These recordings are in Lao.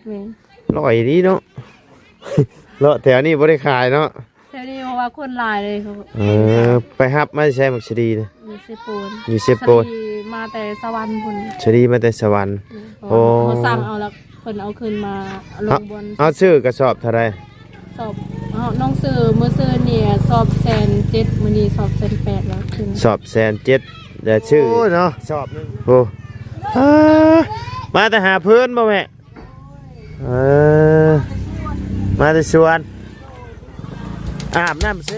ແມ່ນ ຮ້ອຍດີເນາະ. ເລາະແຖວນີ້ບໍ່ໄດ້ຂາຍເນາະ ແຖວນີ້ ເພາະວ່າຄົນຫຼາຍເລີຍ. ເອີ ໄປຮັບມາແຕ່ໃສໝາກສາລີນະ? ຢູ່ເຊໂປນ ຢູ່ເຊໂປນ ສາລີມາແຕ່ສະຫວັນພຸ້ນ. ສາລີມາແຕ່ສະຫວັນ. ແມ່ນ ເພາະວ່າ ໂອ້ ເຮົາສັ່ງເອົາແລ້ວ ເພິ່ນເອົາຂຶ້ນມາລົງບ່ອນ. ເອົາ ເອົາຊື້ກະສອບເທົ່າໃດ? ສອບ ເອົາ ນ້ອງຊື້ມື້ຊືນນີ້ສອບແສນເຈັດ ມື້ນີ້ສອບແສນແປດແລ້ວຂຶ້ນ. ສອບແສນເຈັດ ແລ້ວຊື້ ໂອ້ຍເນາະ ສອບໜຶ່ງ. ໂອ້ ອາ ມາແຕ່ຫາເພິ່ນບໍ່ແມ່? ເອີ ມາແຕ່ສວນ ອາບນ້ຳເຊ.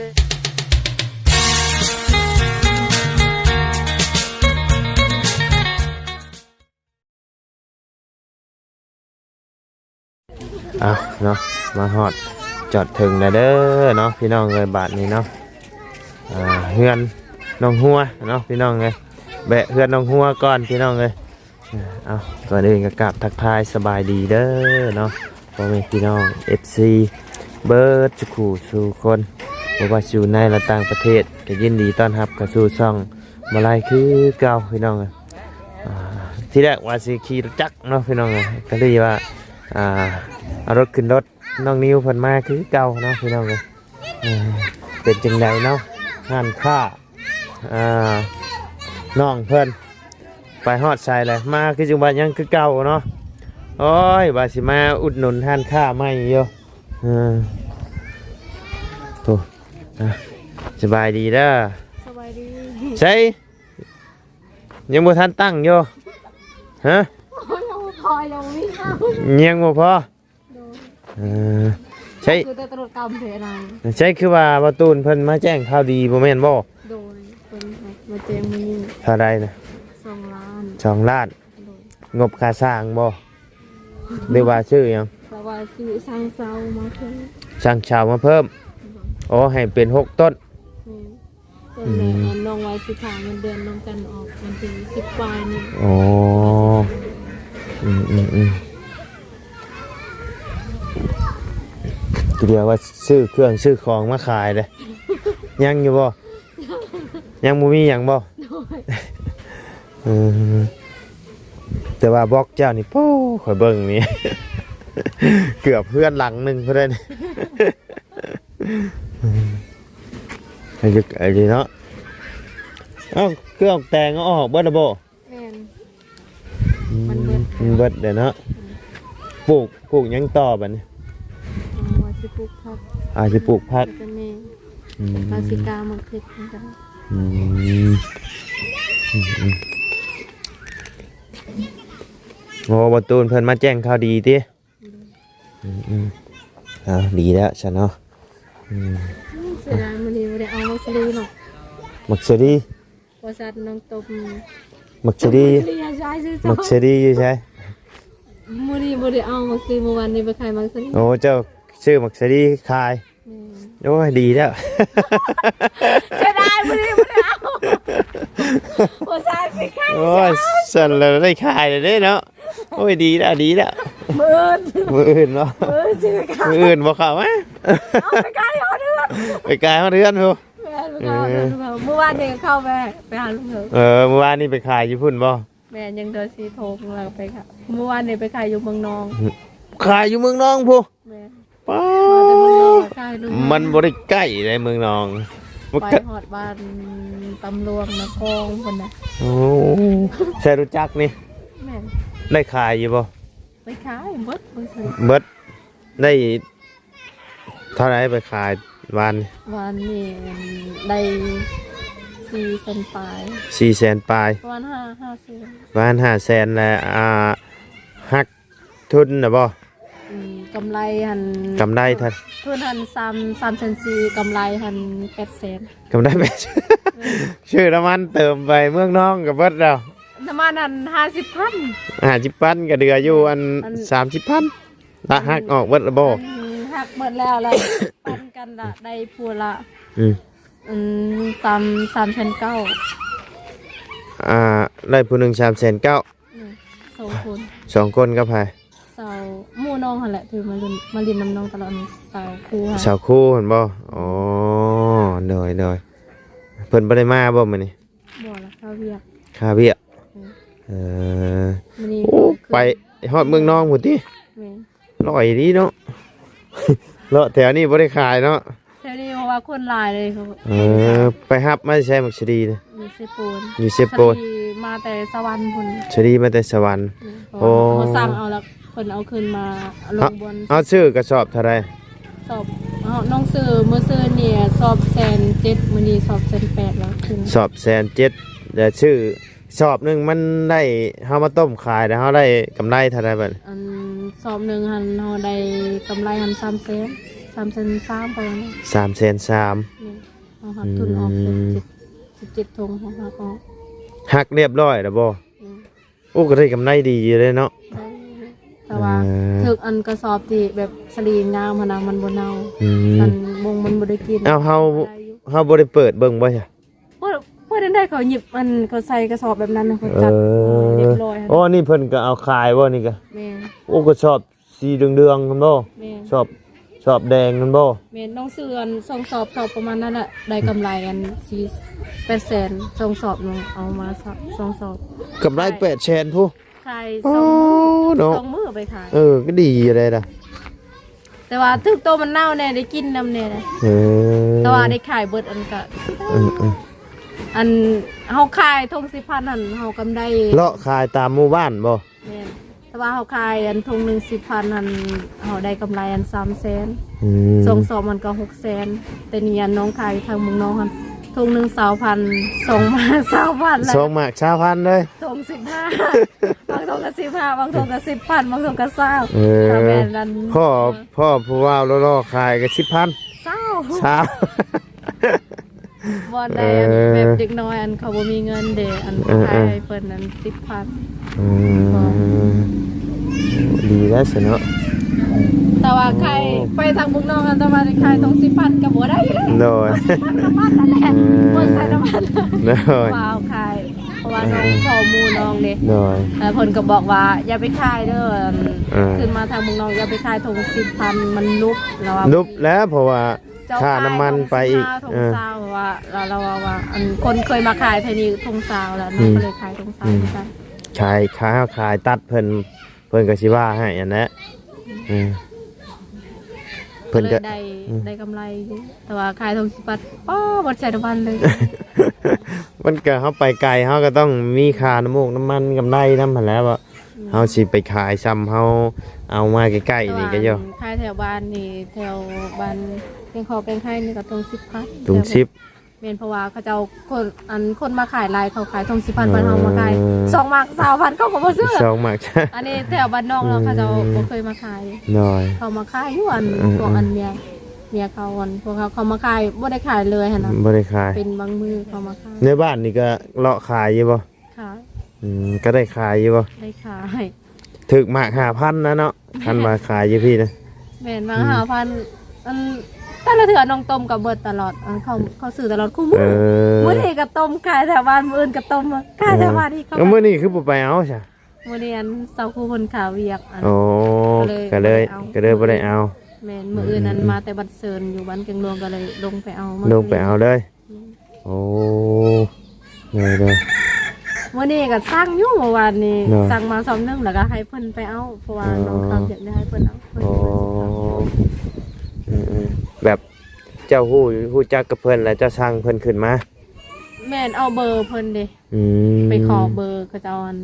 ເອົາເນາະ ມາຮອດຈອດເຖິງແລ້ວເດີເນາະ ພີ່ນ້ອງເອີຍ. ບາດນີ້ເນາະ ອ່າ ເຮືອນນ້ອງຫົວເນາະ ພີ່ນ້ອງເອີຍ. ແວະເຮືອນນ້ອງຫົວກ່ອນ ພີ່ນ້ອງເອີຍ. ເອົາ ກ່ອນອື່ນກໍກາບທັກທາຍສະບາຍດີເດີເນາະ ພໍ່ແມ່ພີ່ນ້ອງເອັຟຊີເບິດສູ່ຄູ່ສູ່ຄົນ ບໍ່ວ່າຢູ່ໃນ ແລະ ຕ່າງປະເທດ ກໍຍິນດີຕ້ອນຮັບເຂົ້າສູ່ຊ່ອງມາໄລຄືເກົ່າ ພີ່ນ້ອງເອີຍ. ອ່າ ທີແລກວ່າຊິຂີ່ລົດຈັກເນາະ ພີ່ນ້ອງເອີຍ ກໍເລີຍວ່າ ອ່າ ເອົາລົດຂຶ້ນລົດ ນ້ອງນິວເພິ່ນມາຄືເກົ່າເນາະ ພີ່ນ້ອງເອີຍ. ເອີ ເປັນຈັ່ງໃດເນາະ ຮ້ານຄ້າ ອ່າ ນ້ອງເພິ່ນໄປຮອດໃສແລ້ວ ມາຄືຈັ່ງວ່າຍັງຄືເກົ່າເນາະ. ໂອ້ຍ ວ່າຊິມາອຸດໜູນຮ້ານຄ້າໃໝ່ຢູ່. ເອີ ໂອ້ ອ່ະ ສະບາຍດີເດີ. ສະບາຍດີ. ໃສ ຍັງບໍ່ທັນຕັ້ງຢູ່ ຮະ? ໂອ້ຍ ຍັງບໍ່ພໍ ຍັງບໍ່ພໍ. ໂດຍ ເອີ ໃຊ່ ຄືແຕ່ຕະຫຼອດກຳເພນາ ໃຊ່ ຄືວ່າບ່າວຕູນເພິ່ນມາແຈ້ງຂ່າວດີບໍ່ແມ່ນບໍ່? ໂດຍ ເພິ່ນມາແຈ້ງມື້ນີ້. ເທົ່າໃດນະ? ສອງລ້ານ. ສອງລ້ານ. ໂດຍ ງົບຄ່າສ້າງບໍ່ ຫຼືວ່າຊື້ຫຍັງ? ລາວວ່າຊື້ຊ່າງເຊົ່າມາເພີ່ມ. ຊ່າງເຊົ່າມາເພີ່ມ. ໂດຍ ໂອ້ ໃຫ້ເປັນຫົກຕົ້ນ. ແມ່ນ. ຕອນແລກ ອືມ ນ້ອງວ່າຊິຖ້າເງິນເດືອນນ້ອງຈັນອອກວັນທີສິບປາຍນີ້. ໂອ້ ອືມໆໆ ດຽວວ່າຊື້ເຄື່ອງຊື້ຂອງມາຂາຍເດ້. ຍັງຢູ່ບໍ່? ຍັງບໍ່ມີຫຍັງບໍ່? ໂດຍ ເອີ ແຕ່ວ່າບລັອກເຈົ້ານີ້ ໂອ້ ຂ້ອຍເບິ່ງນີ້ ເກືອບເຮືອນຫຼັງໜຶ່ງພຸ້ນເດ້. ອາຍຸ ອາຍຸເນາະ. ເອົ້າ ເຄື່ອງແຕ່ງເອົາອອກເບິດແລ້ວບໍ່? ແມ່ນ ອືມ ມັນເບິດ ມັນເບິດແລ້ວເນາະ. ອືມ ປູກ ປູກຫຍັງຕໍ່ບັດນີ້? ເອົາ ວ່າຊິປູກຜັກ. ອາ ຊິປູກຜັກ ແລ້ວກໍແມ່ ອືມ ກາຊິກາໝາກເຜັດນຳກັນ. ອືມ ອືມໆ ໂອ້ ບ່າວຕູນເພິ່ນມາແຈ້ງຂ່າວດີຕິ? ອືມ ອືມ ເອົາ ດີແລ້ວຊັ້ນເນາະ. ອືມ ເສຍດາຍມື້ນີ້ບໍ່ໄດ້ເອົາໝາກສາລີເນາະ ໝາກສາລີ. ບໍ່ຊັດນ້ອງຕົບ ໝາກສາລີ ໝາກສາລີຢູ່ໃສ? ມື້ນີ້ບໍ່ໄດ້ເອົາໝາກສາລີ ມື້ວານນີ້ໄປຂາຍໝາກສາລີ. ໂອ້ ເຈົ້າຊື້ໝາກສາລີຂາຍ. ແມ່ນ. ໂອ້ຍ ດີແລ້ວ ເສຍດາຍມື້ນີ້ບໍ່ໄດ້ເອົາ ບໍ່ຊັດຊິຂາຍ. ໂອ້ຍ ຊັ້ນແລ້ວໄດ້ຂາຍແລ້ວເດ້ເນາະ. ໂອ້ຍ ດີແລ້ວ ດີແລ້ວ. ມື້ອື່ນ ມື້ອື່ນເນາະ ມື້ອື່ນຊິໄປຂາຍ. ມື້ອື່ນບໍ່ເຂົ້າມາ ເອົາໄປຂາຍຮອດເຮືອນ ໄປຂາຍຮອດເຮືອນພຸ້ນ. ແມ່ນ ໄປຂາຍຮອດເຮືອນ. ເອີ ມື້ວານນີ້ເຂົ້າໄປ ໄປຫາລຸງເຫີງ. ເອີ ມື້ວານນີ້ໄປຂາຍຢູ່ພຸ້ນບໍ່? ແມ່ນ ຍັງເດີນສີ່ໂທງແລ້ວໄປຂາຍ. ມື້ວານນີ້ໄປຂາຍຢູ່ເມືອງນອງ. ຂາຍຢູ່ເມືອງນອງພຸ້ນ? ແມ່ນ. ປ້າ ມາແຕ່ເມືອງນອງ ຂາຍຢູ່ເມືອງນອງ. ມັນບໍ່ໄດ້ໃກ້ໃດເມືອງນອງ ໄປຮອດບ້ານຕຳຫຼວງນະຄອນພຸ້ນນະ. ໂອ້ ໃຊ້ລົດຈັກນີ້? ແມ່ນ. ໄດ້ຂາຍຢູ່ບໍ່? ໄປຂາຍເບິດ ເບິດ ເບິດ. ໄດ້ເທົ່າໃດໄປຂາຍວານນີ້? ວານນີ້ໄດ້ສີ່ແສນປາຍ. ສີ່ແສນປາຍ ປະມານຫ້າ ຫ້າແສນ ປະມານຫ້າແສນ. ແລ້ວ ອ່າ ຫັກທຶນນະບໍ່? ອືມ ກຳໄລຫັ້ນ ກຳໄລເທົ່າ ທຶນຫັ້ນສາມ ສາມແສນສີ່ ກຳໄລຫັ້ນແປດແສນ. ກຳໄລແປດແສນ ແມ່ນ. ຊື້ນ້ຳມັນເຕີມໄປເມືອງນອງກໍເບິດແລ້ວ. ນ້ຳມັນຫັ້ນຫ້າສິບພັນ ຫ້າສິບພັນ ກໍເຫຼືອຢູ່ອັນ ອັນ ສາມສິບພັນ. ລະຫັກອອກເບິດລະບໍ່? ອືມ ຫັກເບິດແລ້ວ ລະປັນກັນລະ ໄດ້ຜູ້ລະ ອືມ ອືມ ສາມ ສາມແສນເກົ້າ. ອ່າ ໄດ້ຜູ້ໜຶ່ງສາມແສນເກົ້າ. ອືມ ສອງຄົນ ສອງຄົນກັບໃຜ? ສາວ ໝູ່ນ້ອງຫັ້ນແຫຼະ ທີ່ມາຫຼິ້ນ ມາຫຼິ້ນນຳນ້ອງຕະຫຼອດ ສາວຄູ່ຫັ້ນ ສາວຄູ່ຫັ້ນບໍ່? ອໍ ໂດຍໆ. ເພິ່ນບໍ່ໄດ້ມາບໍ່ມື້ນີ້? ບໍ່ລະ ຄາວຽກ ຄາວຽກ. ເອີ ເອີ ມື້ນີ້ ໂອ້ ໄປຮອດເມືອງນອງພຸ້ນຕິ? ແມ່ນ. ຫຼ້ອຍດີເນາະ. ເລາະແຖວນີ້ບໍ່ໄດ້ຂາຍເນາະ? ແຖວນີ້ເພາະວ່າຄົນຫຼາຍເລີຍ. ເອີ ໄປຮັບມາແຕ່ໃສໝາກສາລີນະ? ຢູ່ເຊໂປນ. ຢູ່ເຊໂປນ. ສາລີມາແຕ່ສະຫວັນພຸ້ນ. ສາລີມາແຕ່ສະຫວັນ. ໂອ້ ເຮົາສັ່ງເອົາແລ້ວ ເພິ່ນເອົາຂຶ້ນມາລົງບ່ອນ. ເຮົາຊື້ກະສອບເທົ່າໃດ? ສອບ ເຮົາ ນ້ອງຊື້ ມື້ຊື້ນີ້ສອບແສນເຈັດ ມື້ນີ້ສອບແສນແປດແລ້ວຂຶ້ນ. ສອບແສນເຈັດ ແລ້ວຊື້ສອບໜຶ່ງມັນໄດ້ ເຮົາມາຕົ້ມຂາຍແລ້ວເຮົາໄດ້ກຳໄລເທົ່າໃດບັດ? ອັນສອບໜຶ່ງຫັ້ນເຮົາໄດ້ກຳໄລຫັ້ນສາມແສນ ສາມແສນສາມປະມານນັ້ນ. ສາມແສນສາມ. ແມ່ນ. ເຮົາຫັກທຶນອອກ ອືມ ສິບເຈັດ ສິບເຈັດຖົງ ເຮົາຫັກອອກ. ຫັກຮຽບຮ້ອຍແລ້ວບໍ່? ແມ່ນ. ໂອ້ ກໍໄດ້ກຳໄລດີຢູ່ເດ້ເນາະ. ໄດ້ຢູ່ ແຕ່ວ່າ ເອີ ຖືກອັນກະສອບທີ່ແບບສາລີງາມຫັ້ນນະ ມັນບໍ່ເນົ່າ. ອືມ ມັນບົງ ມັນບໍ່ໄດ້ກິນ. ເອົາ ເຮົາ ໄດ້ຢູ່ ເຮົາບໍ່ໄດ້ເປີດເບິ່ງບໍ່ຊະ? ເປີດ ເປີດອັນໃດ ເຂົາຫຍິບອັນ ເຂົາໃສ່ກະສອບແບບນັ້ນນະ ເຂົາຈັດ ເອີ ຮຽບຮ້ອຍຫັ້ນ. ອໍ ນີ້ເພິ່ນກໍເອົາຂາຍບໍ່ນີ້ກະ? ແມ່ນ. ໂອ້ ກະສອບສີເດືອງໆຫັ້ນບໍ່? ແມ່ນ. ສອບ ສອບແດງຫັ້ນບໍ່? ແມ່ນ. ນ້ອງຊື້ອັນສອງສອບ ສອບປະມານນັ້ນແຫຼະ ໄດ້ກຳໄລອັນສີ່ ແປດແສນ ສອງສອບໜຶ່ງ ເອົາມາສອບ ສອງສອບ ກຳໄລແປດແສນພຸ້ນ. ຂາຍ ໂອ້ ສອງມື້ ເນາະ ສອງມື້ໄປຂາຍ. ເອີ ກໍດີຢູ່ເດ້ລະ ແຕ່ວ່າຖືກໂຕມັນເນົ່າແດ່ ໄດ້ກິນນຳແດ່ນະ. ເອີ ແຕ່ວ່າໄດ້ຂາຍເບິດອັນກະ ເອີ ເອີ ອັນເຮົາຂາຍຖົງສິບພັນຫັ້ນ ເຮົາກຳໄລ ເລາະຂາຍຕາມໝູ່ບ້ານບໍ່? ແມ່ນ. ແຕ່ວ່າເຮົາຂາຍອັນຖົງໜຶ່ງສິບພັນຫັ້ນ ເຮົາໄດ້ກຳໄລອັນສາມແສນ. ອືມ ສອງສອບມັນກໍຫົກແສນ. ແຕ່ນີ້ອັນນ້ອງຂາຍຢູ່ທາງເມືອງນອກຫັ້ນ ຖົງໜຶ່ງຊາວພັນ ສອງໝາກຊາວພັນແລ້ວ ສອງໝາກຊາວພັນເລີຍ. ຖົງສິບຫ້າ ບາງຖົງກໍສິບຫ້າ ບາງຖົງກໍສິບພັນ ບາງຖົງກໍຊາວ. ເອີ ກໍແມ່ນອັນ ພໍ້ ພໍ້ຜູ້ບ່າວຫຼໍ່ໆຂາຍກໍສິບພັນ ຊາວ ຊາວ ບ່ອນໃດອັນ ເອີ ແບບເດັກນ້ອຍອັນເຂົາບໍ່ມີເງິນເດ ອັນ ເອີ ຂາຍໃຫ້ເພິ່ນນັ້ນສິບພັນ. ອືມ ກໍ ດີແລ້ວຊັ້ນເນາະ. ແຕ່ວ່າຂາຍ ໂອ້ ໄປທາງເມືອງນອກຫັ້ນ ແຕ່ວ່າໄດ້ຂາຍຖົງສິບພັນກໍບໍ່ໄດ້ຢູ່ແລ້ວ. ໂດຍ ສິບພັນ ນ້ຳມັນນັ້ນແຫຼະ. ເອີ ໝົດໃສ່ນ້ຳມັນ. ໂດຍ ວ່າເອົາຂາຍ ເພາະວ່າ ເອີ ນ້ອງຂໍໝູ່ນ້ອງເດ້. ໂດຍ ແລ້ວເພິ່ນກໍບອກວ່າ ຢ່າໄປຂາຍເດີ ເອີ ຂຶ້ນມາທາງເມືອງນອກ ຢ່າໄປຂາຍຖົງສິບພັນ ມັນຫຼຸບ. ແລ້ວວ່າຫຼຸບແລ້ວ ເພາະວ່າ ເຈົ້າ ຄ່ານ້ຳມັນໄປອີກ ຖົງ ເອີ ຊາວ ວ່າ ລາວ ລາວວ່າ ວ່າ ອັນ ຄົນເຄີຍມາຂາຍແຖວນີ້ຖົງຊາວແລ້ວ ອືມ ກໍເລີຍຂາຍຖົງຊາວ ອືມ ຄືກັນ. ຂາຍ ຂາຍ ຂາຍຕັດເພິ່ນ ເພິ່ນກໍຊິວ່າໃຫ້ຫັ້ນແຫຼະ. ອືມ ເພິ່ນກໍ ກໍເລີຍໄດ້ ອືມ ໄດ້ກຳໄລຢູ່ ແຕ່ວ່າຂາຍຖົງສິບພັນ ໂອ້ ບໍ່ໃຊ້ນ້ຳມັນເລີຍ. ມັນກໍ ເຮົາໄປໄກ ເຮົາກໍຕ້ອງມີຄ່ານ້ຳມູກນ້ຳມັນ ກຳໄລນຳຫັ້ນແຫຼະ. ອືມ ເຮົາຊິໄປຂາຍຊ່ຳເຮົາເອົາມາໃກ້ໆນີ້ກໍຢູ່ ແຕ່ວ່າອັນ ຂາຍແຖວບ້ານນີ້ ແຖວບ້ານແກ້ງຄໍແກ້ງໄຮ່ນີ້ກໍຖົງສິບພັນ ຖົງສິບ. ແມ່ນ ເພາະວ່າເຂົາເຈົ້າ ຄົນ ອັນ ຄົນມາຂາຍຫຼາຍ ເຂົາຂາຍຖົງສິບພັນ ເອີ ບາດເຮົາມາຂາຍສອງໝາກຊາວພັນ ເຂົາກໍບໍ່ຊື້. ສອງໝາກ ອັນນີ້ແຖວບ້ານນອກເນາະ ອືມ ເຂົາເຈົ້າບໍ່ເຄີຍມາຂາຍ. ໂດຍ ເຂົາມາຂາຍຢູ່ ອັນ ອືມ ພວກ ອືມ ອັນເມຍ ເມຍເຂົາ ອັນ ພວກເຂົາ ເຂົາມາຂາຍ ບໍ່ໄດ້ຂາຍເລີຍຫັ້ນນະ. ບໍ່ໄດ້ຂາຍ ເປັນບາງມື້ເຂົາມາຂາຍ. ໃນບ້ານນີ້ກໍເລາະຂາຍຢູ່ບໍ່? ຂາຍ. ອືມ ກໍໄດ້ຂາຍຢູ່ບໍ່? ໄດ້ຂາຍ. ຖືກໝາກຫ້າພັນນະເນາະ ຄັນວ່າຂາຍຢູ່ພີ້ນະ. ແມ່ນ ໝາກ ອືມ ຫ້າພັນ. ອັນ ແຕ່ລະເທື່ອນ້ອງຕົ້ມກໍເບິດຕະຫຼອດ ອັນ ເຂົາ ເຂົາຊື້ຕະຫຼອດ ຄູ່ມື້. ເອີ ມື້ນີ້ກໍຕົ້ມຂາຍແຖວບ້ານ ມື້ອື່ນກໍຕົ້ມຂາຍແຖວບ້ານອີກ. ເອີ ແລ້ວມື້ນີ້ຄືບໍ່ໄປເອົາຊະ? ມື້ນີ້ອັນ ເຊົາຄູ່ເພິ່ນຄາວຽກ ອັນ ໂອ້ ກໍເລີຍ ກໍເລີຍບໍ່ໄດ້ເອົາ. ແມ່ນ ມື້ອື່ນອັນ ອືມ ມາແຕ່ບັດເຊີນຢູ່ບ້ານແກ້ງຫຼວງ ກໍເລີຍລົງໄປເອົາ ລົງໄປເອົາເລີຍ. ອືມ ໂອ້ ໂດຍໆ ມື້ນີ້ກໍສັ່ງຢູ່ ເມື່ອວານນີ້ ເນາະ ສັ່ງມາຊອມໜຶ່ງ ແລ້ວກໍໃຫ້ເພິ່ນໄປເອົາ ເພາະວ່າ ອໍ ນ້ອງຄຳຢາກໄດ້ໃຫ້ເພິ່ນເອົາ. ອໍ ເພິ່ນກໍບໍ່ຊື້. ອືມໆ ແບບເຈົ້າຮູ້ ຮູ້ຈັກກັບເພິ່ນ ແລ້ວເຈົ້າສັ່ງເພິ່ນຂຶ້ນມາ? ແມ່ນ ເອົາເບີເພິ່ນເດ້. ອືມ ໄປຂໍເບີເຂົາເຈົ້າ ອັນ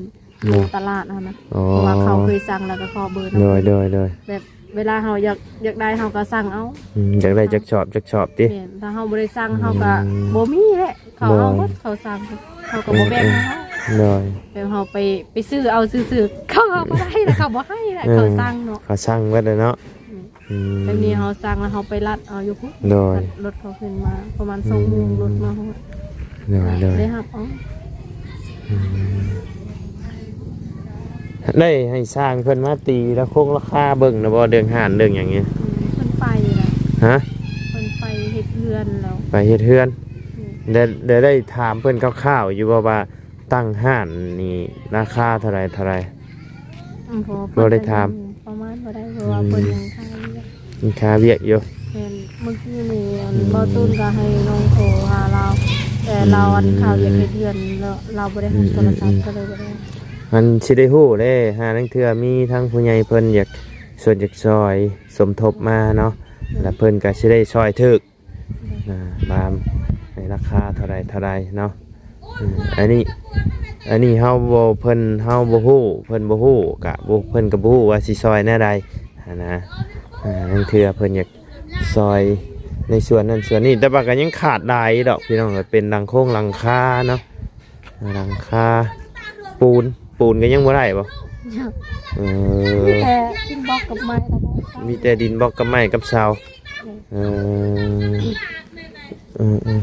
ເນາະ ຢູ່ຕະຫຼາດຫັ້ນນະ. ອໍ ເພາະວ່າເຂົາເຄີຍສັ່ງແລ້ວກໍຂໍເບີນຳ. ໂດຍ ໂດຍ ໂດຍ. ແບບເວລາເຮົາຢາກ ຢາກໄດ້ເຮົາກໍສັ່ງເອົາ. ອືມ ຢາກໄດ້ຈັກສອບ ຈັກສອບຕິ? ແມ່ນ ຖ້າເຮົາບໍ່ໄດ້ສັ່ງ ອືມ ເຮົາກໍບໍ່ມີແຫຼະ ເຂົາເອົາໝົດ. ໂດຍ ເຂົາສັ່ງ ເຂົາກໍບໍ່ແບ່ງໃຫ້ເຮົາ. ເອີ ເອີ ໂດຍ ແບບເຮົາໄປ ໄປຊື້ເອົາຊື່ໆ ເຂົາເອົາບໍ່ໄດ້ລະ ເຂົາບໍ່ໃຫ້ລະ. ເອີ ເຂົາສັ່ງເນາະ ເຂົາສັ່ງເບິດແລ້ວເນາະ. ອືມ ອືມ ແບບນີ້ເຮົາສັ່ງແລ້ວເຮົາໄປລັດເອົາຢູ່ພຸ້ນ. ໂດຍ ລັດລົດເຂົາຂຶ້ນມາປະມານ ອືມ ສອງໂມງ ລົດມາຮອດ. ໂດຍ ໂດຍ ໄດ້ຮັບເອົາ. ອືມ ໄດ້ໃຫ້ຊ່າງເພິ່ນມາຕີລາຄົງລາຄາເບິ່ງນະບໍ່ ເລື່ອງຮ້ານເລື່ອງຫຍັງນີ້? ອືມ ເພິ່ນໄປລະ. ຮະ? ເພິ່ນໄປເຮັດເຮືອນແລ້ວ. ໄປເຮັດເຮືອນ. ອືມ ໄດ້ ໄດ້ ໄດ້ຖາມເພິ່ນຄ່າວໆຢູ່ບໍ່ວ່າ ຕັ້ງຮ້ານນີ້ລາຄາເທົ່າໃດ ເທົ່າໃດ? ອືມ ບໍ່ໄດ້ຖາມ ປະມານບໍ່ໄດ້ ເພາະວ່າ ອືມ ເພິ່ນຍັງຄາວຽກ ຍັງຄາວຽກຢູ່. ແມ່ນ ມື້ກີ້ນີ້ ອັນ ອືມ ບ່າວຕູນກໍໃຫ້ນ້ອງໂທຫາລາວ ແຕ່ ອືມ ລາວ ອັນ ຄາວຽກເຮັດເຮືອນ ລາວ ລາວບໍ່ໄດ້ຮັບ ອືມ ໂທລະສັບ ອືມ ກໍເລີຍບໍ່ໄດ້. ມັນຊິໄດ້ຮູ້ເດ້ ຫາລາງເທື່ອມີທາງຜູ້ໃຫຍ່ເພິ່ນຢາກ ສ່ວນຢາກຊ່ອຍສົມທົບມາເນາະ ແລ້ວເພິ່ນກໍຊິໄດ້ຊ່ອຍຖືກ ອ່າ ວ່າໃນລາຄາເທົ່າໃດເທົ່າໃດເນາະ. ອືມ ອັນນີ້ ອັນນີ້ເຮົາບໍ່ ເພິ່ນ ເຮົາບໍ່ຮູ້ ເພິ່ນບໍ່ຮູ້ ກະບໍ່ ເພິ່ນກໍບໍ່ຮູ້ວ່າຊິຊ່ອຍແນວໃດຫັ້ນນະ. ອ່າ ລາງເທື່ອເພິ່ນຢາກຊ່ອຍໃນສ່ວນນັ້ນສ່ວນນີ້ ແຕ່ວ່າກໍຍັງຂາດຫຼາຍດອກພີ່ນ້ອງ ເປັນຫຼັງໂຄງຫຼັງຄາເນາະ ຫຼັງຄາ ປູນ ປູນກໍຍັງບໍ່ໄດ້ບໍ່? ຍັງ ເອີ ມີແຕ່ດິນບລັອກກັບໄມ້ ມີແຕ່ດິນບລັອກກັບໄມ້ກັບເສົາ. ເອີ ເອີ ເອີ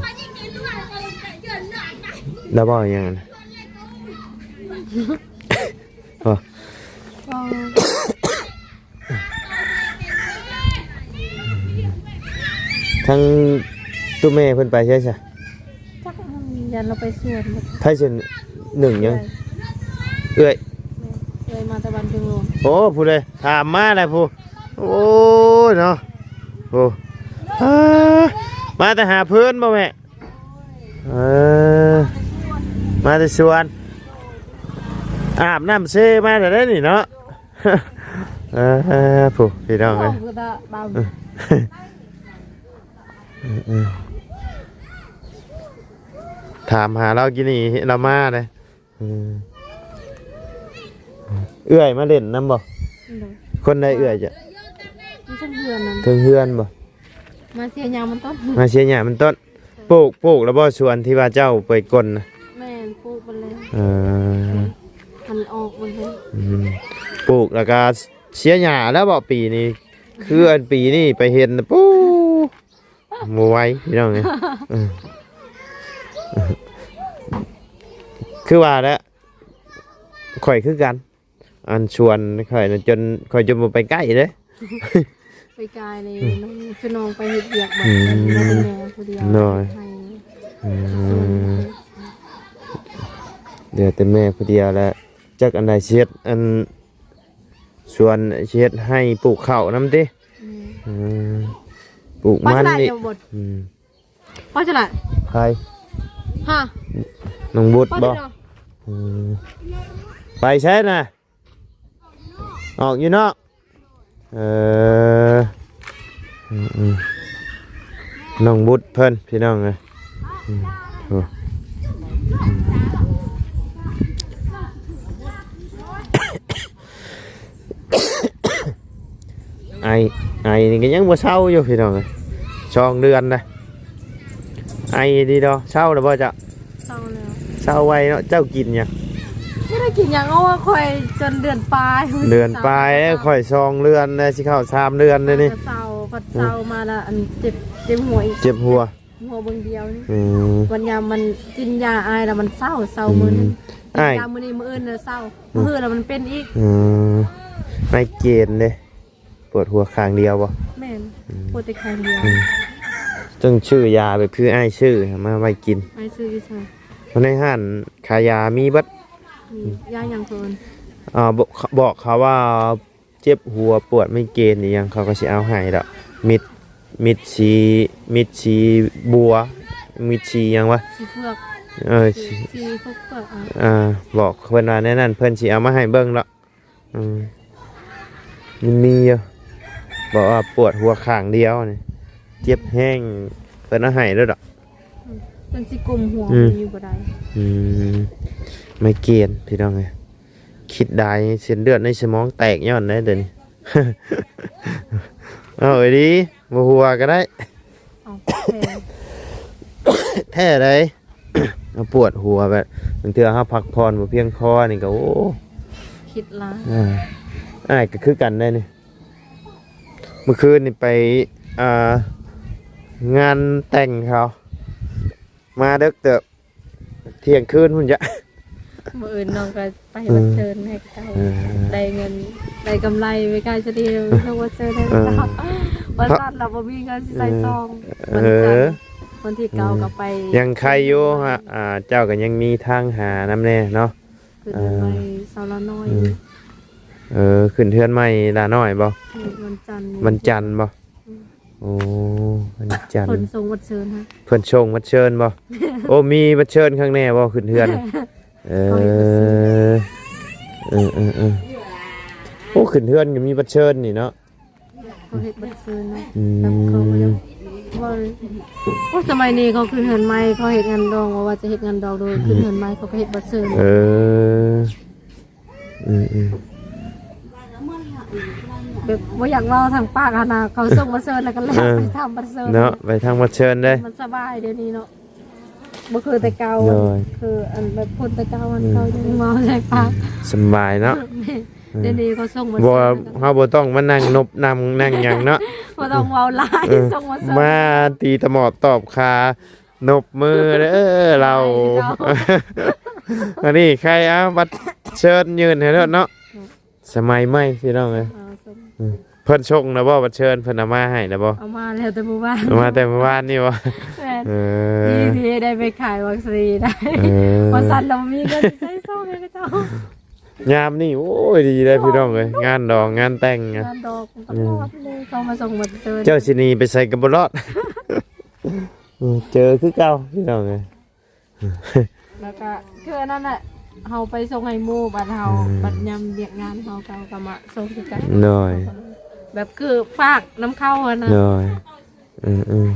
ແລ້ວເວົ້າຫຍັງຫັ້ນ? ບໍ່ ເວົ້າ ທາງຕູ້ແມ່ເພິ່ນໄປໃສຊະ? ຈັກ ຢ້ານລາວໄປສວນ. ໃຜຊິໜຶ້ງຫຍັງ? ເອື້ອຍ ເອື້ອຍ ແມ່ນ ເອື້ອຍມາແຕ່ບ້ານເທິງຫຼວງ. ໂອ້ ຜູ້ໃດຖາມມາແລ້ວຜູ້. ໂອ້ຍເນາະ ໂອ້ ອາ ມາແຕ່ຫາເພິ່ນບໍ່ແມ່? ເອີ ມາແຕ່ສວນ ອາບນ້ຳເຊມາແລ້ວເດ້ນີ້ເນາະ. ເອີ ຜູ້ພີ່ນ້ອງເອີຍ ເອີ ຖາມຫາລາວກີ້ນີ້ລາວມາເດ້. ເອີ ເອື້ອຍມາຫຼິ້ນນຳບໍ່? ໂດຍ ຄົນໃດເອື້ອຍຈະ? ຢູ່ເທິງເຮືອນນັ້ນ ເທິງເຮືອນບໍ່? ມາເສຍຫຍ້າມັນຕົ້ນ ມາເສຍຫຍ້າມັນຕົ້ນ. ປູກ ປູກແລ້ວບໍ່ສວນທີ່ວ່າເຈົ້າໄປກົນນະ? ແມ່ນ ປູກໄປແລ້ວ. ເອີ ມັນອອກໝົດແລ້ວ. ອືມ ປູກແລ້ວກໍເສຍຫຍ້າແລ້ວບໍ່ປີນີ້? ຄືອັນປີນີ້ໄປເຫັນ ປູ ບໍ່ໄຫວພີ່ນ້ອງເອີຍ. ເອີ ຄືວ່າແຫຼະ ຂ້ອຍຄືກັນ ອັນສວນຂ້ອຍນະ ຈົນ ຂ້ອຍຈົນບໍ່ໄປໃກ້ເດ້. ໄປກາຍນີ້ ອືມ ນ້ອງ ຄືນ້ອງໄປເຮັດວຽກບໍ່ ອືມ ເຫຼືອແຕ່ແມ່ຜູ້ດຽວ ໂດຍ ເຮັດໄຮ່ ອືມ ສວນ ເຫຼືອແຕ່ແມ່ຜູ້ດຽວແລ້ວ ຈັກອັນໃດຊິເຮັດ ອັນ ສວນຊິເຮັດໄຮ່ປູກເຂົ້ານຳຕິ? ອືມ ອືມ ປູກມັນນີ້ ອືມ ໄປຊະລະ ໃຜ? ຮະ ນ້ອງບຸດບໍ່? ອືມ ໄປໃສນະ? ອອກຢູ່ນອກ. ເອີ ອືມໆ ນ້ອງບຸດເພິ່ນພີ່ນ້ອງເອີຍ. ອືມ ໂອ້ ໄອ ໄອນີ້ກໍຍັງບໍ່ເຊົາຢູ່ພີ່ນ້ອງເອີຍ ສອງເດືອນນະ. ໄອດີດອ ເຊົາແລ້ວບໍ່ເຈົ້າ? ເຊົາແລ້ວ. ເຊົາໄວເນາະ. ເຈົ້າກິນຫຍັງ? ບໍ່ໄດ້ກິນຫຍັງ ເອົາວ່າຂ້ອຍຈົນເດືອນປາຍ ເດືອນປາຍ ເຈົ້າ ຂ້ອຍສອງເດືອນແລ້ວ ຊິເຂົ້າສາມເດືອນແລ້ວນີ້. ເຊົາ ພັດເຊົາມາແລ້ວ ອັນເຈັບ ເຈັບຫົວອີກ ເຈັບຫົວ ຫົວເບິ່ງດຽວນີ້. ອືມ ວັນຍາມມັນກິນຢາອາຍແລ້ວມັນເຊົາ ເຊົາມື້ໜຶ່ງ. ອືມ ກິນຢາມື້ນີ້ ມື້ອື່ນແລ້ວເຊົາ ອືມ ມື້ຮືແລ້ວມັນເປັນອີກ. ອືມ ໄມເກຣນເດ້. ປວດຫົວຂ້າງດຽວບໍ່? ແມ່ນ ອືມ ປວດແຕ່ຂ້າງດຽວ. ອືມ ຕ້ອງຊື້ຢາແບບຄືອ້າຍຊື້ມາໄວ້ກິນ. ອ້າຍຊື້ຢູ່ໃສ? ໃນຮ້ານຂາຍຢາມີເບິດ. ມີຢາຫຍັງເພິ່ນ? ອ່າ ບອກ ບອກເຂົາວ່າເຈັບຫົວ ປວດໄມເກຣນອີ່ຫຍັງ ເຂົາກໍຊິເອົາໃຫ້ດອກ. ມິດ ມິດສີ ມິດສີບົວ ມິດສີຫຍັງວະ? ສີເຜືອກ. ເອີ ສີ ສີ ສີເຜືອກ ອ່າ ອ່າ ບອກເພິ່ນວ່າແນວນັ້ນ ເພິ່ນຊິເອົາມາໃຫ້ເບິ່ງດອກ. ອືມ ມັນມີຢູ່ ບອກວ່າປວດຫົວຂ້າງດຽວນີ້ ເຈັບແຮງ ເພິ່ນເອົາໃຫ້ໂລດດອກ. ອືມ ຈົນຊິກົ້ມຫົວ ອືມ ຢູ່ບໍ່ໄດ້. ອືມ ໄມເກຣນພີ່ນ້ອງເອີຍ ຄິດຫຼາຍ ເສັ້ນເລືອດໃນສະໝອງແຕກຍ້ອນໃດດຽວນີ້. ເອົາອີ່ຫຼີ ບໍ່ຫົວກໍໄດ້. ເອົາແທ້ ແທ້ໃດ. ເຮົາປວດຫົວແບບ ບາງເທື່ອເຮົາພັກຜ່ອນບໍ່ພຽງພໍນີ້ກໍ ໂອ້ ຄິດຫຼາຍ. ເອີ ອ້າຍກໍຄືກັນໄດ໋ນີ້ ມື້ຄືນນີ້ໄປ ອ່າ ງານແຕ່ງເຂົາ ມາເດິກເຕີບ ທ່ຽງຄືນພຸ້ນຈະ. ມື້ອື່ນນ້ອງກໍໄປ ເອີ ວັນເຊີນໃຫ້ເຂົາ ເອີ ໄດ້ເງິນ ໄດ້ກຳໄລໄປກາຍສະດີ ເອີ ວັນເຊີນໃຫ້ເຂົາ. ເອີ ວັນຈັນລະບໍ່ມີເງິນຊິໃສ່ຊອງ. ເອີ ວັນຈັນ ເອີ ວັນທີເກົ້າ ອືມ ກໍໄປ ຍັງໄຄຢູ່ ເອີ ຮະ ອ່າ ເຈົ້າກໍຍັງມີທາງຫານຳແດ່ເນາະ. ຂຶ້ນເຮືອນໃໝ່ ເອີ ຊາວລານ້ອຍ. ອືມ ເອີ ຂຶ້ນເຮືອນໃໝ່ລານ້ອຍບໍ່? ແມ່ນ ວັນຈັນ ວັນຈັນບໍ່? ອືມ ໂອ້ ວັນຈັນ ເພິ່ນສົ່ງວັນເຊີນຮະ ເພິ່ນສົ່ງວັນເຊີນບໍ່? ໂອ້ ມີວັນເຊີນຂ້າງແນ່ບໍ່ ຂຶ້ນເຮືອນ? ເອີ ເຂົາເຮັດວັນເຊີນ ເອີ ເອີ ເອີ. ໂອ້ ຂຶ້ນເຮືອນກໍມີບັດເຊີນນີ້ເນາະ. ເຂົາເຮັດບັດເຊີນເນາະ. ອືມ ແບບເຂົາບໍ່ຢາກເວົ້າ ໂອ້ ສະໄໝນີ້ເຂົາຂຶ້ນເຮືອນໃໝ່ ເຂົາເຮັດງານດອງ ບໍ່ວ່າຈະເຮັດງານດອງ ຫຼື ອືມ ຂຶ້ນເຮືອນໃໝ່ ເຂົາກໍເຮັດບັດເຊີນ. ເອີ ອືມໆ ແບບບໍ່ຢາກເວົ້າທາງປາກຫັ້ນນະ ເຂົາສົ່ງບັດເຊີນແລ້ວກໍແລ່ນ ເອີ ໄປທຳບັດເຊີນເນາະ ໄປທາງບັດເຊີນເດ້. ມັນສະບາຍດຽວນີ້ເນາະ ບໍ່ຄືແຕ່ເກົ່າ. ໂດຍ ຄືອັນແບບຄົນແຕ່ເກົ່າຫັ້ນ ອືມ ເຂົາຍັງເວົ້າໃສ່ປາກ ອືມ ສະບາຍເນາະ. ແມ່ນ ອືມ ດຽວນີ້ເຂົາສົ່ງບັດເຊີນ ບໍ່ ເຮົາບໍ່ຕ້ອງມານັ່ງນົບນັ່ງ ນັ່ງຫຍັງເນາະ ບໍ່ຕ້ອງເວົ້າຫຼາຍ. ເອີ ສົ່ງບັດເຊີນ ມາຕີຕະໝອບຕອບຄາ ນົບມືເດີລາວ. ອັນນີ້ໃຄເອົາບັດເຊີນຍື່ນໃຫ້ໂລດເນາະ. ອືມ ສະໄໝໃໝ່ພີ່ນ້ອງເອີຍ. ເອີ ເພິ່ນສົ່ງແລ້ວບໍ່ ບັດເຊີນ ເພິ່ນເອົາມາໃຫ້ແລ້ວບໍ່? ເອົາມາແລ້ວແຕ່ມື້ວານ ເອົາມາແຕ່ມື້ວານນີ້ບໍ່? ແມ່ນ. ເອີ ດີທີ່ໄດ້ໄປຂາຍວັກຊີນໄດ້. ເອີ ວ່າຊັ້ນລະບໍ່ມີເງິນໃຊ້ຊອງໃຫ້ເຂົາເຈົ້າ. ຍາມນີ້ ໂອ້ຍ ດີເດ້ພີ່ນ້ອງເອີຍ ງານດອງງານແຕ່ງ ງານດອງຕະຫຼອດເລີຍ ເຂົາມາສົ່ງບັດເຊີນ. ເຈົ້າຊິໜີໄປໃສກໍບໍ່ລອດ. ເອີ ເຈີຄືເກົ່າພີ່ນ້ອງເອີຍ. ແລ້ວກໍຄືອັນນັ້ນແຫຼະ ເຮົາໄປສົ່ງໃຫ້ໝູ່ ບັດເຮົາ ອືມ ບັດຍາມວຽກງານເຮົາ ເຂົາກໍມາສົ່ງຄືກັນ. ໂດຍ ແບບຄືຝາກນຳເຂົາຫັ້ນນະ. ໂດຍ ອືມ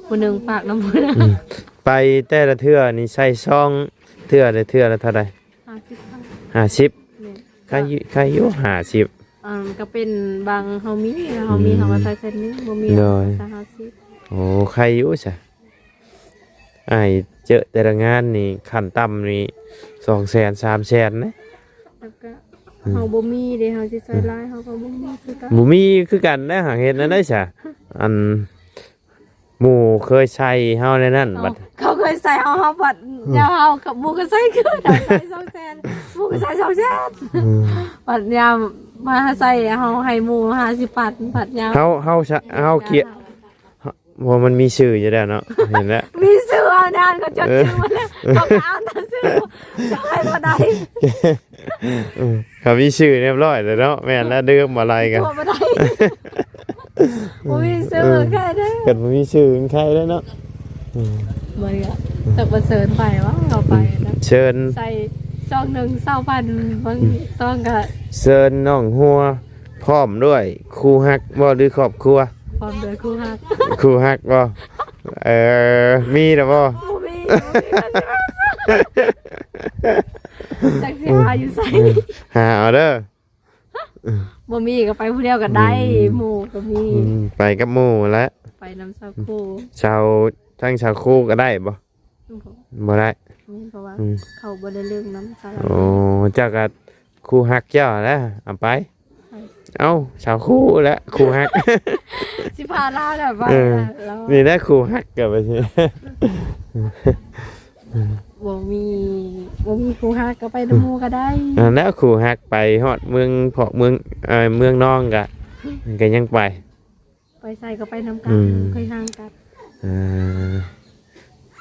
ໆ ຜູ້ໜຶ່ງຝາກນຳຜູ້ໜຶ່ງ. ອືມ ໄປແຕ່ລະເທື່ອນີ້ໃສ່ຊອງເທື່ອລະ ເທື່ອລະເທົ່າໃດ? ຫ້າສິບພັນ. ຫ້າສິບ. ແມ່ນ. ໃຄຢູ່ ໃຄຢູ່ຫ້າສິບ. ອັນກໍເປັນບາງ ເຮົາມີ ເຮົາມີ ອືມ ເຮົາກໍໃສ່ແສນໜຶ່ງ ບໍ່ມີ ໂດຍ ເຮົາກໍໃສ່ຫ້າສິບ. ໂອ້ ໃຄຢູ່ຊະ. ອ້າຍເຈີແຕ່ລະງານນີ້ຂັ້ນຕ່ຳນີ້ສອງແສນ ສາມແສນເດ້. ແລ້ວກໍ ອືມ ເຮົາບໍ່ມີເດ້ ເຮົາຊິໃສ່ຫຼາຍ ອືມ ເຮົາກໍບໍ່ມີຄືກັນ ບໍ່ມີຄືກັນນະ. ຫາເຮັດແນວໃດຊະ? ອັນ ໝູ່ເຄີຍໃສ່ເຮົາແນວນັ້ນ ເອົ້າ ບັດ ເຂົາເຄີຍໃສ່ເຮົາ ເຮົາບັດ ອືມ ຍາມເຮົາກັບໝູ່ກໍໃສ່ຄືກັນ ເຮົາໃສ່ສອງແສນ ໝູ່ກໍໃສ່ສອງແສນ. ອືມ ບັດຍາມມາໃສ່ ເຮົາໃຫ້ໝູ່ຫ້າສິບພັນ ບັດຍາມ ເຮົາ ເຮົາຊະ ເຮົາກຽດ ເຮົາ ເພາະມັນມີຊື່ຢູ່ແລ້ວເນາະ ເຫັນແລ້ວ ມີຊື່ເອົານານ ເຂົາຈົດຊື່ມາແລ້ວ ເອີ ເຂົາກໍເອົານານຊື່ ເຈົ້າໃຫ້ບໍ່ໄດ້. ເອີ ເຂົາມີຊື່ຮຽບຮ້ອຍແລ້ວເນາະ. ແມ່ນແລ້ວ ດື່ມອະໄລກັນ ຕົວະບໍ່ໄດ້ ບໍ່ມີຊື່ ເອີ ແຄ່ເດ້ ຄັນບໍ່ມີຊື່ມັນໄຄເດ້ເນາະ. ອືມ ບໍ່ໄດ້ ຈັກວ່າເຊີນໃຜວະ ເຮົາໄປນະ ເຊີນ ໃສ່ຊອງໜຶ່ງຊາວພັນ ບາງ ອືມ ຊອງກໍເຊີນນ້ອງຫົວ ພ້ອມດ້ວຍຄູ່ຮັກບໍ່ ຫຼືຄອບຄົວ? ພ້ອມດ້ວຍຄູ່ຮັກ ຄູ່ຮັກບໍ່? ເອີ ມີແລ້ວບໍ່? ບໍ່ມີ ບໍ່ມີ ຈັກຊິຫາຢູ່ໃສ ເອີ ຫາເອົາເດີ. ບໍ່ມີກໍໄປຜູ້ດຽວກໍໄດ້ ອືມ ໝູ່ກໍມີ ອືມ ໄປກັບໝູ່ແຫຼະ ໄປນຳສາວຄູ່ ສາວ ທັງສາວຄູ່ກໍໄດ້ບໍ່? ບໍ່ ບໍ່ໄດ້ ແມ່ນ ເພາະວ່າ ອືມ ເຂົາບໍ່ໄດ້ເລີກນຳສາວ. ໂອ້ ເຈົ້າກໍຄູ່ຮັກເຈົ້າແຫຼະ ເອົາໄປ. ໃຜ? ເອົ້າ ສາວຄູ່ແຫຼະ ຄູ່ຮັກ ຊິພາລາວແຫຼະໄປ ເອີ ລາວ ນີ້ແຫຼະຄູ່ຮັກກໍໄປຊິ. ບໍ່ມີ ບໍ່ມີຄູ່ຮັກກໍໄປນຳໝູ່ກໍໄດ້ ນັ້ນແຫຼະ ຄູ່ຮັກໄປຮອດເມືອງພອກເມືອງ ເອີ ເມືອງນອງກໍ ກໍຍັງໄປ ໄປໃສກໍໄປນຳກັນ ອືມ ເຄີຍຮ່າງກັນ. ເອີ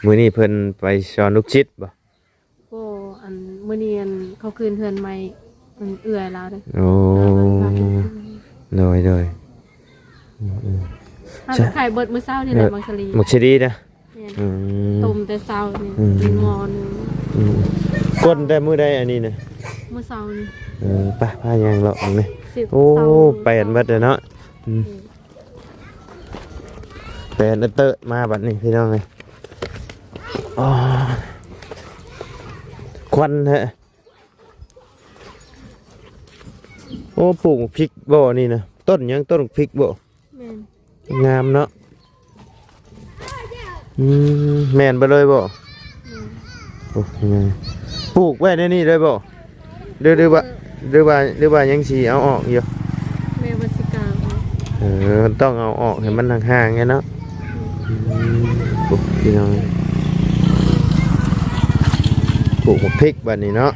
ມື້ນີ້ເພິ່ນໄປສອນລູກສິດບໍ່? ບໍ່ ອັນ ມື້ນີ້ ອັນ ເຂົາຄືນເຮືອນໃໝ່ ເປັນເອື້ອຍລາວເດ້. ໂອ້ ລາວມາພັກ ໂດຍ ໂດຍ ອືມໆ ຫາກະໄຂ່ເບິດມື້ເຊົ້ານີ້ແຫຼະ ເອີ ໝາກສາລີ ໝາກສາລີນະ. ແມ່ນ ອືມ ຕົ້ມແຕ່ເຊົ້ານີ້ ອືມ ກິນໝໍ້ໜຶ່ງ ອືມ ກົ້ນແຕ່ມື້ໃດອັນນີ້ນະ? ມື້ເຊົ້ານີ້ ເອີ ໄປ ພາຍ່າງເລາະເບິ່ງແດ່. ໂອ້ ແປນເບິດແລ້ວເນາະ ອືມ ອືມ ແປນເຕີມາບັດນີ້ພີ່ນ້ອງເອີຍ. ອໍ ຄວັນແທ້. ໂອ້ ປູກໝາກພິກບໍ່ນີ້ນະ? ຕົ້ນຫຍັງ? ຕົ້ນໝາກພິກບໍ່? ແມ່ນ ງາມເນາະ. ອືມ ແມ່ນເບິດເລີຍບໍ່? ແມ່ນ ໂອ້ ງາມ. ປູກໄວ້ໃນນີ້ເລີຍບໍ່? ຫຼື ຫຼືວ່າ ຫຼືວ່າ ຫຼືວ່າຍັງຊິເອົາອອກຢູ່? ແມ່ນວ່າຊິກາງອອກ. ເອີ ມັນຕ້ອງເອົາອອກໃຫ້ມັນຫ່າງໆ ແດ່ເນາະ. ອືມ ອືມ ໂອ້ ພີ່ນ້ອງ ປູກໝາກພິກບັດນີ້ເນາະ.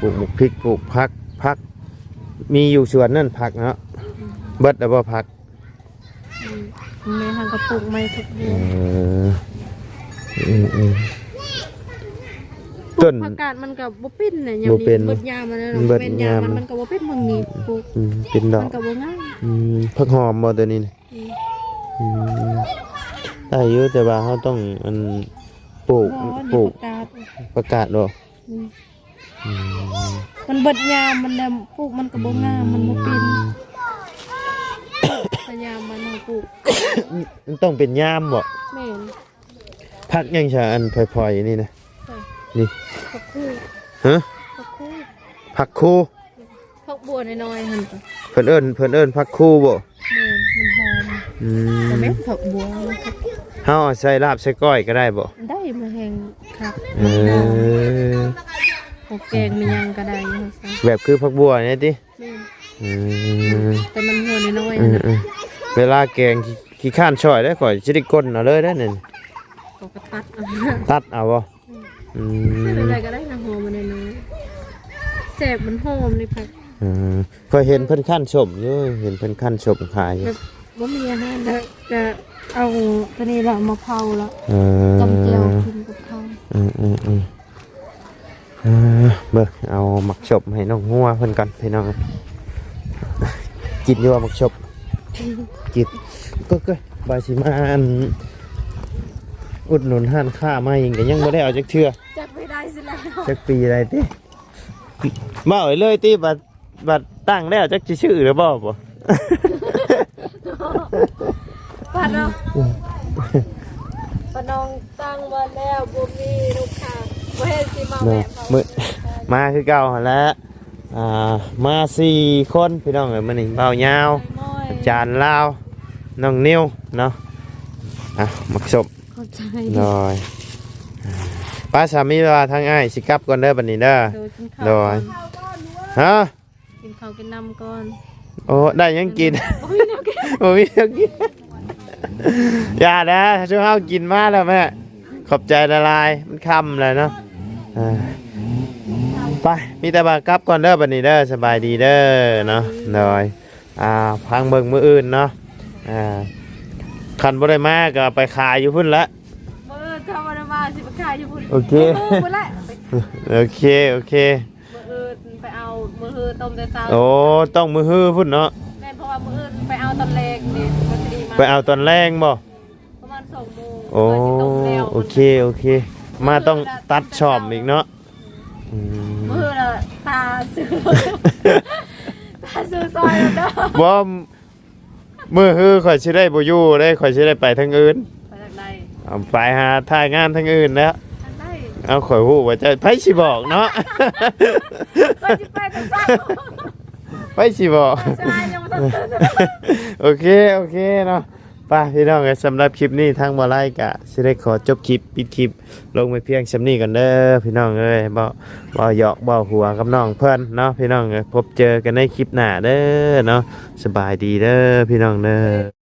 ປູກໝາກພິກ ປູກຜັກ ຜັກ ມີຢູ່ສວນນັ້ນຜັກເນາະ. ອືມ ເບິດແລ້ວບໍ່ຜັກ? ອືມ ແມ່ເຮົາກໍປູກໃໝ່ທຸກເດືອນ. ເອີ ອືມໆ ຕົ້ນຜັກກາດມັນກໍບໍ່ເປັນນະ ຍາມນີ້ ບໍ່ເປັນ ເບິດຍາມມັນແລ້ວເນາະ. ເບິດຍາມ ແມ່ນຍາມມັນ ມັນກໍບໍ່ເປັນ ບາງນີ້ປູກ ອືມ ເປັນດອກ ມັນກໍບໍ່ງາມ. ອືມ ຜັກຫອມບໍ່ຕົວນີ້ນະ? ອືມ ອືມ ໄດ້ຢູ່ ແຕ່ວ່າເຮົາຕ້ອງ ອັນ ປູກ ບໍ່ ອັນນີ້ ປູກ ຜັກກາດ ຜັກກາດບໍ່? ອືມ ອືມ ມັນເບິດຍາມມັນແລ້ວ ປູກມັນກໍບໍ່ງາມ ມັນບໍ່ເປັນ ອືມ ພະຍາຍາມມັນມາປູກ ມັນຕ້ອງເປັນຍາມບໍ່? ແມ່ນ. ຜັກຫຍັງຊະ ອັນພອຍໆນີ້ນະ? ນີ້ ຜັກຄູ່ ຮະ? ຜັກຄູ່ ຜັກຄູ່ ຜັກບົວນ້ອຍໆຫັ້ນ ເພິ່ນເອີ້ນ ເພິ່ນເອີ້ນຜັກຄູ່ບໍ່? ແມ່ນ ມັນຫອມ ອືມ ບໍ່ແມ່ນຜັກບົວ ເຮົາເອົາໃສ່ລາບໃສ່ກ້ອຍກໍໄດ້ບໍ່? ໄດ້ ມັນແຮງຄັກ ເອີ ເອົາແກງແມ່ນຫຍັງກໍໄດ້ຢູ່ ແບບຄືຜັກບົວນີ້ຕິ? ແມ່ນ ອືມ ແຕ່ມັນຫົວນ້ອຍໆ ອືມ ນະ ອືມ ເວລາແກງ ຂີ້ ຂີ້ຄ້ານຊ່ອຍເດ້ ຂ້ອຍຊິໄດ້ກົ້ນເອົາເລີຍເດ້ນີ້ ເຂົາກໍຕັດເອົາ ຕັດເອົາບໍ່? ອືມ ອືມ ໃສ່ແບບໃດກໍໄດ້ນະ ຫົວມັນນ້ອຍໆ ແຊບ ມັນຫອມນີ້ ເອີ ຂ້ອຍເຫັນເພິ່ນຄັ້ນສົ້ມຢູ່ ເຫັນເພິ່ນຄັ້ນສົ້ມຂາຍຢູ່ ແບບບໍ່ມີອາຫານແລ້ວ ກໍເອົາຕົວນີ້ລະມາເຜົາລະ ເອີ ຈ້ຳແຈ່ວກິນກັບເຂົ້າ ອືມໆໆ ເອີ ເບິ່ງ ເອົາໝາກສົມໃຫ້ນ້ອງງົວເພິ່ນກ່ອນພີ່ນ້ອງ ກິນຢູ່ບໍ່ໝາກສົມ? ກິນ ກໍ ກໍວ່າຊິມາ ອັນ ອຸດໜູນຮ້ານຄ້າໃໝ່ ກໍຍັງບໍ່ໄດ້ເອົາຈັກເທື່ອ ຈັກປີໃດຊິແລ້ວ ຈັກປີໃດຕິ? ເວົ້າໄປເລີຍຕິ ບັດ ບັດຕັ້ງແລ້ວ ຈັກຊິຊື້ຫຼືບໍ່ ບໍ່ ປານ້ອງ ປານ້ອງຕັ້ງມາແລ້ວ ບໍ່ມີລູກຄ້າ ບໍ່ເຫັນຊິມາແວະ ມື້ ມາຄືເກົ່າຫັ້ນແຫຼະ ອ່າ ມາສີ່ຄົນພີ່ນ້ອງເອີຍ ມື້ນີ້ ບ່າວຍາວ ອາຈານລາວ ນ້ອງນິວເນາະ ອ່ະ ໝາກສົມ ຂອບໃຈ ໂດຍ ປ້າສາມີວ່າທາງອ້າຍຊິກັບກ່ອນເດີບັດນີ້ເດີ ໂດຍ ກິນເຂົ້າ ໂດຍ ກ່ອນ ຮະ? ກິນເຂົ້າກິນນ້ຳກ່ອນ ໂອ້ ໄດ້ຫຍັງກິນ? ບໍ່ມີແນວກິນ ບໍ່ມີແນວກິນ ຢ່ານະ ຊຸມເຮົາກິນມາແລ້ວແມ່ ຂອບໃຈຫຼາຍໆ ມັນຄ່ຳແລ້ວເນາະ ເອີ ໄປ ມີແຕ່ວ່າກັບກ່ອນເດີບັດນີ້ເດີ ສະບາຍດີເດີເນາະ ໂດຍ ອ່າ ຟັງເບິ່ງມື້ອື່ນເນາະ ອ່າ ຄັນບໍ່ໄດ້ມາກໍໄປຂາຍຢູ່ພຸ້ນແຫຼະ ມື້ອື່ນຖ້າບໍ່ໄດ້ມາຊິໄປຂາຍຢູ່ພຸ້ນ ໂອເຄ ມື້ພຸ້ນແຫຼະ ໂອເຄ ໂອເຄ ມື້ອື່ນໄປເອົາ ມື້ຮືຕົ້ມແຕ່ເຊົ້າ ໂອ້ ຕ້ອງມື້ຮືພຸ້ນເນາະ ແມ່ນ ເພາະວ່າມື້ອື່ນໄປເອົາຕອນແລງເດ້ ມັນຊິມາ ໄປເອົາຕອນແລງບໍ່? ປະມານສອງໂມງ ໂອ້ ເພື່ອຊິຕົ້ມແລ້ວ ໂອເຄ ໂອເຄ ມາຕ້ອງຕັດສ້ອມອີກເນາະ ອືມ ມື້ລະຕາຊື່ ຕາຊື່ຊອຍແລ້ວເດີ ບໍ່ ມື້ຮືຂ້ອຍຊິໄດ້ບໍ່ຢູ່ເດ້ ຂ້ອຍຊິໄດ້ໄປທາງອື່ນ ໄປທາງໃດ? ເອົາໄປຫາຖ່າຍງານທາງອື່ນແລ້ວ ທາງໃດ? ເອົາ ຂ້ອຍຮູ້ວ່າເຈົ້າ ໃຜຊິບອກເນາະ ຂ້ອຍຊິໄປແຕ່ເຊົ້າ ໃຜຊິບອກ ໃຊ່ ຍັງບໍ່ທັນຕື່ນ ໂອເຄ ໂອເຄເນາະ ໄປພີ່ນ້ອງເອີຍ ສຳລັບຄລິບນີ້ທາງບໍ່ໄລກະຊິໄດ້ຂໍຈົບຄລິບ ປິດຄລິບລົງໄວ້ພຽງສ່ຳນີ້ກ່ອນເດີພີ່ນ້ອງເອີຍ ເວົ້າ ເວົ້າຫຍອກເວົ້າຫົວກັບນ້ອງເພິ່ນເນາະ ພີ່ນ້ອງເອີຍ ພົບເຈີກັນໃນຄລິບໜ້າເດີເນາະ ສະບາຍດີເດີພີ່ນ້ອງເດີ.